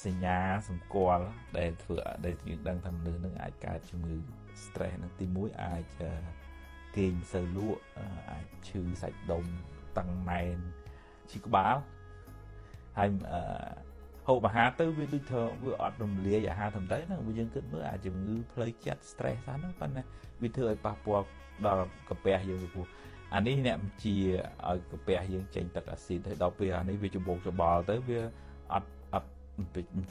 សញ្ញាសម្គាល់ដែលធ្វើដែលយើងដឹងថាមនុស្សនឹងអាចកើតជំងឺ stress នឹងទី1អាចគេងមិនសូវលក់អាចឈឺសាច់ដុំតឹងណែនឈឺក្បាលហើយហូបអាហារទៅវាដូចថាវាអត់រំលាយអាហារត្រឹមត្រូវហ្នឹងវាយើងគិតមើលអាចជំងឺផ្លូវចិត្ត stress ហ្នឹងប៉ុន្តែវាធ្វើឲ្យប៉ះពាល់ដល់កាពះយើងពីព្រោះអានេះអ្នកជាឲ្យកាពះយើងចេញទឹកអាស៊ីតហើយដល់ពេលអានេះវាច្បោកច្បល់ទៅវាអត់អត់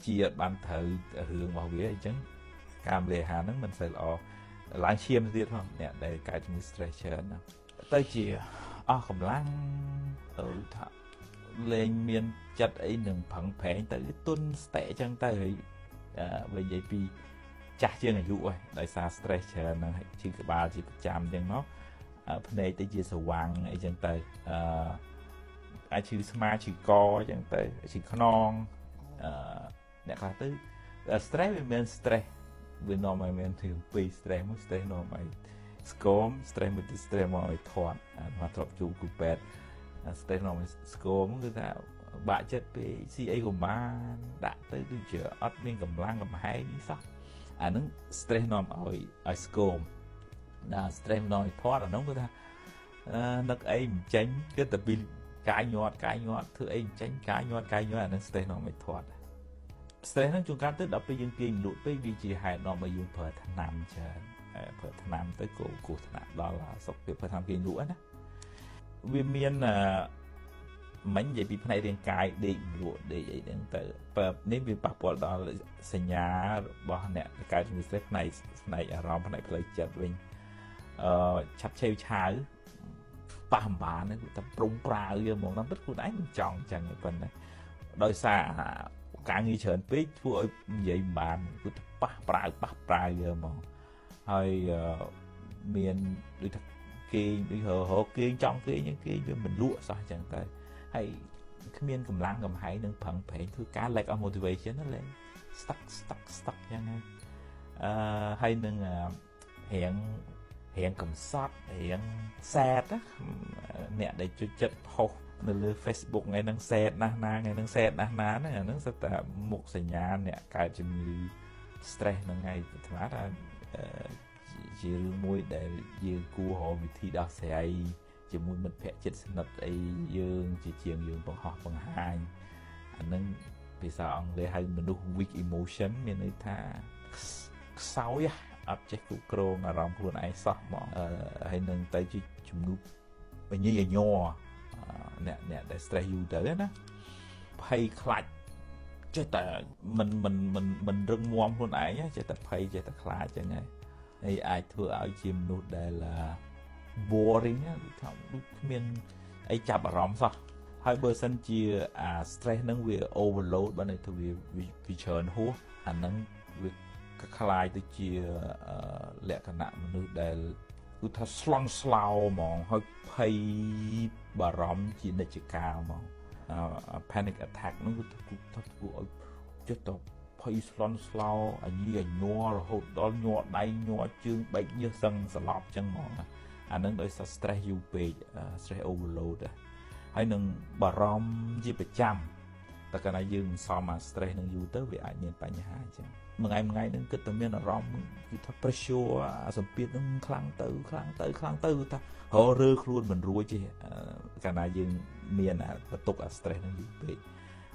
ជាអត់បានត្រូវរឿងរបស់វាអញ្ចឹងការរំលាយអាហារហ្នឹងមិនសូវល្អឡើងឈាមទៀតផងអ្នកដែលកើតជំងឺ stress ច្រើនណាទៅជាអស់កម្លាំងទៅថាលែងមានចិត្តអីនឹងប្រឹងប្រែងទៅទុនស្តិអញ្ចឹងទៅហើយបើនិយាយពីចាស់ជាងអាយុហើយដោយសារ stress ច្រើនហ្នឹងហើយឈឺក្បាលជាប្រចាំអញ្ចឹងមកភ្នែកទៅជាស្វាំងអីចឹងទៅអឺអាចឈឺស្មាឈឺកអញ្ចឹងទៅឈឺខ្នងអឺអ្នកខ្លះទៅ stress វាមាន stress វានាំឲ្យមានរឿងពីរ stress មួយ stress នាំឲ្យស្គម stress មួយទៀត stress មកឲ្យធាត់អាមកធ្លាប់ជួបគ្រូពេទ្យ stress នាំឲ្យស្គមគឺថាបាក់ចិត្តពេកស៊ីអីក៏បានដាក់ទៅដូចជាអត់មានកម្លាំងកំហែងនេះសោះអាហ្នឹង stress នាំឲ្យស្គមដល់ stress នាំឲ្យធាត់អាហ្នឹងគឺថានឹកអីមិនចេញគឺតែពីកាយញាត់កាយញាត់ធ្វើអីមិនចេញកាយញាត់កាយញាត់អាហ្នឹង stress នាំឲ្យធាត់ stress ហ្នឹងជួនកាលទៅដល់ពេលយើងគេងលក់ពេកវាជាហេតុនាំឲ្យយើងប្រើថ្នាំច្រើនប្រើថ្នាំទៅក៏គ្រោះថ្នាក់ដល់សុខភាពប្រើថ្នាំគេងលក់ណាវាមានមិញនិយាយពីផ្នែករាងកាយដេកលក់ដេកអីហ្នឹងទៅបើនេះវាប៉ះពាល់ដល់សញ្ញារបស់អ្នកកើតជំងឺ stress ផ្នែកអារម្មណ៍ផ្នែកផ្លូវចិត្តវិញអឺឆាប់ឆេវឆាវប៉ះអំបានហ្នឹងគឺតែប្រុងប្រាវយកហ្មងតាមពិតខ្លួនឯងមិនចង់អញ្ចឹងទេប៉ុន្តែដោយសារការងារច្រើនពេកធ្វើឲ្យនិយាយមិនបានគឺថាប៉ះប្រាវប៉ះប្រាវយកហ្មងហើយមានដូចថាគេងដូចរកគេងចង់គេងគេងវាមិនលក់សោះអញ្ចឹងទៅហើយគ្មានកម្លាំងកំហែងនឹងប្រឹងប្រែងធ្វើការ lack of motivation ណាលែង stuck stuck stuck អញ្ចឹងហើយអឺហើយនឹងរៀងរៀងកំសត់រៀង sad ណាអ្នកដែលជួយចិត្តផុសនៅលើ Facebook ថ្ងៃហ្នឹង sad ណាស់ណាថ្ងៃហ្នឹង sad ណាស់ណាហ្នឹងអាហ្នឹងសុទ្ធតែមុខសញ្ញាអ្នកកើតជំងឺ stress ហ្នឹងហើយអាត្មាថាជារឿងមួយដែលយើងគួររកវិធីដោះស្រាយជាមួយមិត្តភ័ក្តិជិតស្និទ្ធអីយើងជាជាងយើងបង្ហោះបង្ហាញអាហ្នឹងភាសាអង់គ្លេសហៅមនុស្ស weak emotion មានន័យថាខ្សោយអត់ចេះគ្រប់គ្រងអារម្មណ៍ខ្លួនឯងសោះហ្មងហើយនឹងទៅជាជំងឺបញីញ័រអ្នកដែល stress យូរទៅណាភ័យខ្លាចចេះតែមិនមិនមិនមិនរឹងមាំខ្លួនឯងចេះតែភ័យចេះតែខ្លាចចឹងហើយហើយអាចធ្វើឲ្យជាមនុស្សដែល boring ដូចថាដូចគ្មានអីចាប់អារម្មណ៍សោះហើយបើសិនជាអា stress ហ្នឹងវា overload បើន័យថាវាវាច្រើនហួសអាហ្នឹងវាក្លាយទៅជាលក្ខណៈមនុស្សដែលគឺថាស្លន់ស្លោហ្មងហើយភ័យបារម្ភជានិច្ចកាលហ្មង panic attack ហ្នឹងគឺថាធ្វើឲ្យចិត្តទៅភ័យស្លន់ស្លោអញីអញ័ររហូតដល់ញ័រដៃញ័រជើងបែកញើសសឹងស្លាប់ចឹងហ្មងអាហ្នឹងដោយសារ stress យូរពេក stress overload ហើយនឹងបារម្ភជាប្រចាំតែកាលណាយើងសំអា stress នឹងយូរទៅវាអាចមានបញ្ហាអញ្ចឹងមួយថ្ងៃមួយថ្ងៃហ្នឹងគិតតែមានអារម្មណ៍គឺថា pressure អាសម្ពាធហ្នឹងខ្លាំងទៅខ្លាំងទៅខ្លាំងទៅគឺថាររើខ្លួនមិនរួចទេកាលណាយើងមានអាបន្ទុកអា stress ហ្នឹងយូរពេក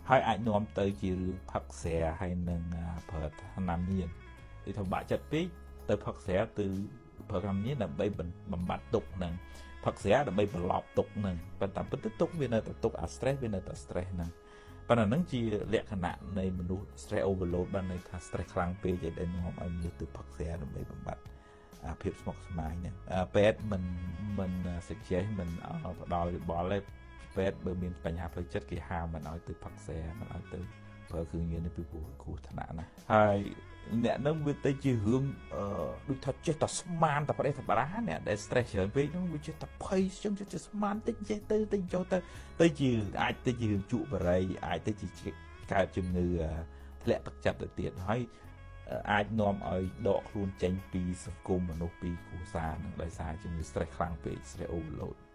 ហើយអាចនាំទៅជារឿងផឹកស្រាហើយនឹងប្រើថ្នាំញៀនដូចថាបាក់ចិត្តពេកទៅផឹកស្រាទៅប្រើថ្នាំញៀនដើម្បីបំបត្តិទុក្ខហ្នឹងផឹកស្រាដើម្បីបន្លប់ទុក្ខហ្នឹងប៉ុន្តែពិតទៅទុក្ខវានៅតែទុក្ខអា stress វានៅតែ stress ហ្នឹងប៉ុន្តែហ្នឹងជាលក្ខណៈនៃមនុស្ស stress overload បានន័យថា stress ខ្លាំងពេកដែលនាំឲ្យមនុស្សទៅផឹកស្រាដើម្បីបំបត្តិអាភាពស្មុគស្មាញហ្នឹងពេទ្យមិនមិន suggest មិនផ្ដល់យោបល់ទេពេទ្យបើមានបញ្ហាផ្លូវចិត្តគេហាមមិនឲ្យទៅផឹកស្រាមិនឲ្យទៅប្រើគ្រឿងញៀននេះពីព្រោះគ្រោះថ្នាក់ណាស់ហើយអ្នកនឹងវាទៅជារឿងដូចថាចេះតែស្មានតែប្រេះតែប្រាអ្នកដែល stress ច្រើនពេកហ្នឹងវាចេះតែភ័យចឹងចេះតែស្មានតិចចេះទៅតិចចុះទៅទៅជាអាចទៅជារឿងជក់បារីអាចទៅជាកើតជំងឺធ្លាក់ទឹកចិត្តទៅទៀតហើយអាចនាំឲ្យដកខ្លួនចេញពីសង្គមមនុស្សពីគ្រួសារនឹងដោយសារជំងឺ stress ខ្លាំងពេក stress overload។